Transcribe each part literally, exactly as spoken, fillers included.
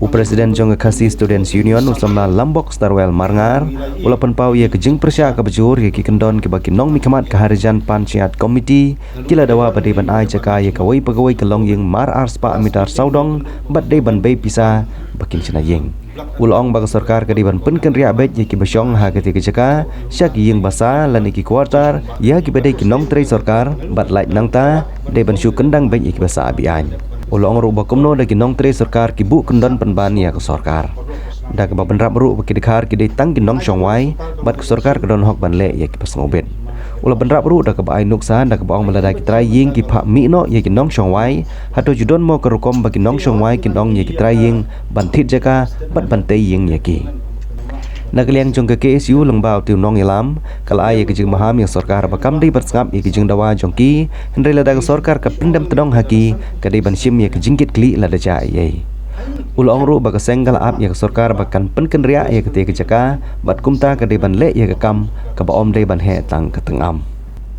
U President jong ka Khasi Students Union, u samla Lambok Starwell Marngar, u la pynpaw ïa ka jingpyrshah kaba jur ïa ki kyndon kiba ki nongmihkhmat ka Harijan Panchayat Committee ki la dawa ba dei ban ai jaka ïa kawei pa kawei ka longïing mar arspah mitar sawdong bad dei ban bei pisa ba kin shna ïing. U la ong ba ka sorkar ka dei ban pynkynriah beit ïa kiba shong ha kata ka jaka sha ki ïing basa lane ki quarter ïa kiba dei ki nongtrei sorkar bad lait nangta dei ban shu kyndang beit ïa kiba sah biang. U la ong ruh ba kumno da ki nongtrei sorkar ki buh kyndon pynban ïa ka sorkar. Da kaba bynrap ruh ba ki dkhar ki dei tang ki nongshong wai bad ka sorkar ka don hok ban leh ïa kiba sngewbit. U la bynrap ruh da kaba ai nuksa da kaba ong ba lada ki trai ïing ki phah mih noh ïa ki nongshong wai, hato ju don mo ka rukom ba ki nongshong wai kin ong ïa ki trai ïing ban thied jaka bad ban tei ïing ïa ki. Na ka liang jong ka K S U lyngba u Tiew Nongïalam ka la ai ïa ka jingmaham ïa ka sorkar ba kam dei ban sngap ïa ka jingdawa jong ki, hynrei lada ka sorkar ka pyndem tnong ha ki ka dei ban shim ïa ka jingkitkhlieh lada jia ei ei. U la ong ruh ba ka seng ka la ap ïa ka sorkar ba kan pynkynriah ïa kata ka jaka bad kumta ka dei ban leh ïa ka kam kaba ym dei ban heh tang ka tyngam.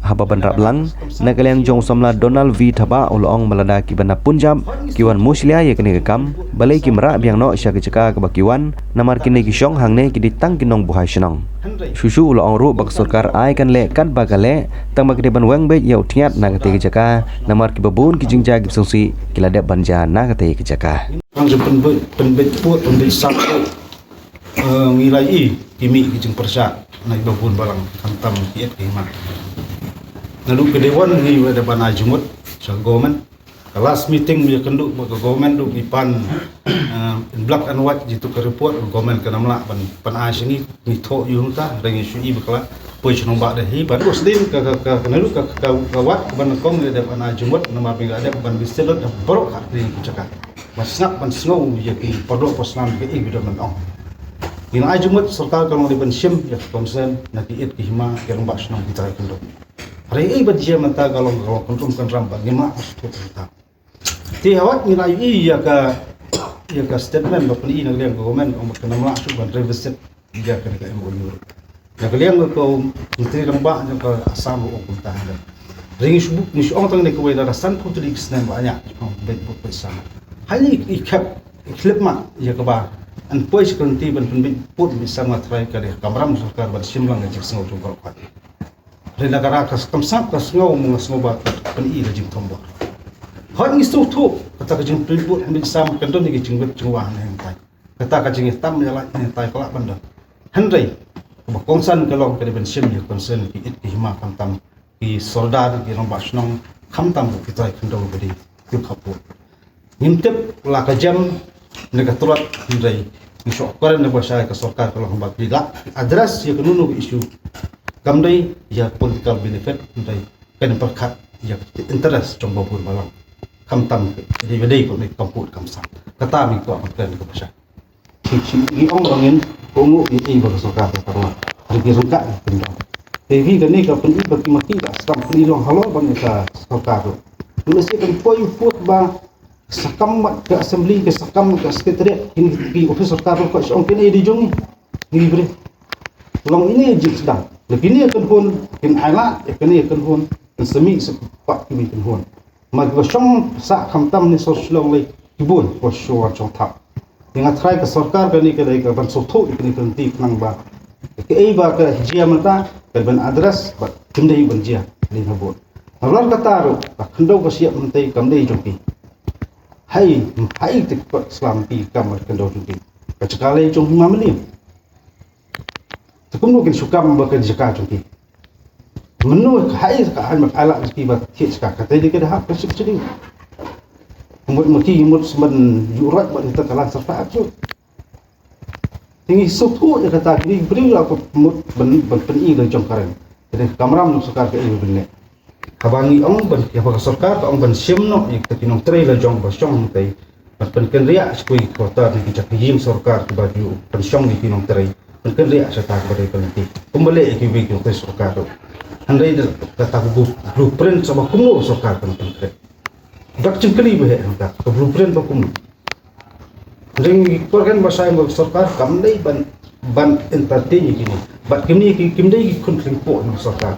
Haba bynrap lang, na ka liang jong u samla Donald V Thabah u la ong ba lada kiba na Punjab ki wan mushlia ïa kane ka kam, balei kim rah biang noh sha ka jaka kaba ki wan, namar kine ki shong hangne ki dei tang ki nongbuhai shnong. Shuh shuh u la ong ruh ba ka sorkar ai kan leh katba ka leh, tang ba ka dei ban weng beit ïa u tngiat na kata ka jaka, namar kiba bun ki jingjia kiba sngewsih ki la dep ban jia na kata ka jaka. Tang ju pynbeit, pynbeit pud, pynbeit sam. Eh, ngi la ïohi ki mih ki jingpyrshah na kiba bun balang, khamtam ki et ki hima. Naduh ka day one ngi la dep ban ai jingmut sha government. Ka last meeting ïakynduh bad ka government ruh ngi pan, eh, in black and white jitu ka report, ka government kam lah ban, ban ai sha ngi, ngi thoh ïa u nangta, hynrei ngi shu ïohi ba ka la poi sha nongbah Delhi. Bad u sdien ka, ka, ka, ka naduh ka, ka, ka wat ban kong ngi la dep ban ai jingmut, namar ba ngi la dep ban bisit lut da baroh ka ri ka jaka. Ban sngap ban sngew ïa ki paralok parasnam ïa kaei ba don ban ong. Ngi la ai jingmut, sorkar ka long dei ban shim ïa ka concern na ki et ki hima, ki rangbah shnong, ki trai khyndew. Hynrei ei ba jia mynta ka long, ka long kynrum kynram bad ngim lah ban sngewthuh mynta. Te hawat ngi la ïohi ïa ka, ïa ka statement ba pyni na ka liang ka government, ong ba kan ym lah shuh ban revisit ïa kane ka M O U ruh. Na ka liang ka Myntri Rangbah jong ka Assam ruh ong kumta hangne. Hynrei ngi shu, ngi shu ong tang ne kawei, lada sanphew tylli ki snem ba ïa, ong beit bud beit sam. Hangne i khep, i khlip mat ïa kaba yn poi sha ka lynti ban pynbeit bud beit sam, nga tharai ka dei ka kamram sorkar ban shim lang ïa ka jingsngew jong baroh. Hynrei na ka ra ka kam sngap ka sngew, mo nga sngew ba ka pyni ka jingthombor. Hooid ngi sngewthuh kata ka jingpynbeit bud beit sam kan don ïa ka jingwit jingwa hangtai. Kata ka jingïatam ïalait hangtai ka lah ban don. Hynrei kaba kongsan ka long ka dei ban shim ïa ka concern ki et ki hima, khamtam ki sordar, ki rangbah shnong, khamtam ki trai khyndew ba dei ki khappud. Ngim tip la ka jem ne ka tlot, hynrei ngi shu kren na ba shai ka sorkar ka long ba ki la address ïa kano kano ka issue. Kam dei ïa political benefit, hynrei kan pyrkhat ïa ka interest jong ba bun balang. Khamtam ka dei ba dei ka ne kam pud kam sah. Kata ngi kwah ban kren na ka ba shai. Ki, ki, ki ong ba ngin kohnguh ïa i ba ka sorkar ka paralok. Hynrei ki ryngkat ïa ki kyndon. Te hi kane ka pyni ba ki ma ki ka skam pyni long halor ban ïa ka sorkar ruh. Lehse kan poi u pud ba sakam bad ka assembly, ka sakam bad ka secretariat, kine ki office sorkar ruh ka shu ong kine dei jong ngi. Ngi briew. Long ine jingsdang. Lada kine kynhun kin ailad ïa kane kynhun, kan sa mih sa pat kine kynhun. Ma kiba shong sah khamtam ne sor Shillong lei ki bun, ko shuwa shong thap. Ïa nga tharai ka sorkar kane ka dei ka ban sngewthuh ïa kane ka lynti khnang ba kaei ba ka jia mynta ka ban address bad kim dei ban jia lei na bun. Nalor kata ruh ka khyndew ka shyiap mynta kam dei jong ki. Hai, hai te ka slam ki kam ka khyndew jong ki. Ka jaka lei jong ki ma mane. Te kumno kin shu kam ba ka jaka jong ki. Mynno ka hai ka hai mat ala ki ba thied jaka, kata dei ka dei hap ka suk sini. Mut mut ki mut semen yu rat ba kita kalan serta aku. Te ngi suk ïa kata kini briew la ko mut ban ban pyni la jong ka reng. Te kamram jong sorkar ka ïa ban leh. Haba ngi ong ban, haba ka sorkar ka ong ban shim noh ïa kita ki nongtrei la jong ba shong hangtai. Ban pynkynriah sha kawei ka quarter na ki jaka ïing sorkar kiba ju pynshong ïa ki nongtrei. Pynkynriah sha kata kaba dei ka lynti. Kumba leh ïa kiwei ki nongtrei sorkar ruh. Hynrei da kata ka blueprint sa ba kumno sorkar kan pynkynriah. Bad jingkylli ba heh hangta ka blueprint ba kumno. Hynrei ngi kyrmen ba shai ba ka sorkar kam dei ban, ban entertain ïa kine. Bad kine ki, kim dei ki khun khlem pok na ka sorkar.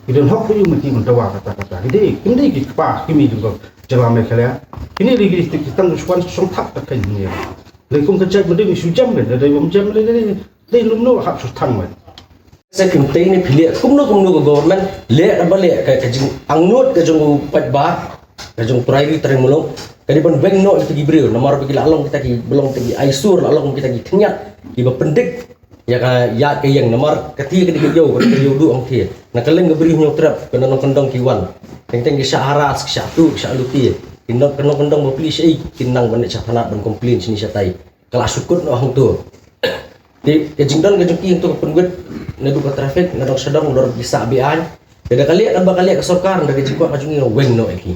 Ki don hok ba ïoh mynta ban dawa kata kata. Ki dei, kim dei ki kpa ki mei jong ka jylla Meghalaya. Kine dei ki dei ki tang shuan shong thap ta kai ni. Lei kum ka jait ma dei ni shu jam le, dei bom jam le, dei dei lum no hap shu thang le. Sa kim tei ni phi leh kumno kumno ka government leh ka ba leh ka ka jing angnud ka jong u paidbah, ka jong u trai ri trai muluk. Ka dei ban weng noh ïa kita ki briew namar ba ki la long kita ki ba long kita ki aisur, la long kita ki khyndiat kiba pyndik ïa ka ïa ka ïeng namar ka ti ka dei ka ïew ka dei ka ïew duh ong ti. Na ka leng ka bri Hynñiewtrep ka nongkyndong ki wan. Teng teng ki shah haras ki shah tu ki shah luti. Ki nong ka nongkyndong ba pli shaei ki nang ban leit sha thanat ban complain shini shatai. Ka la shu kut noh hangto. Te ka jingdon ka jong ki hangto ka pynwit naduh ka traffic na dong sha dong lor ki sah be-aiñ. Te da ka leh kan ba ka leh ka sorkar da ka jingkwah ka jong ngi weng noh ïa ki.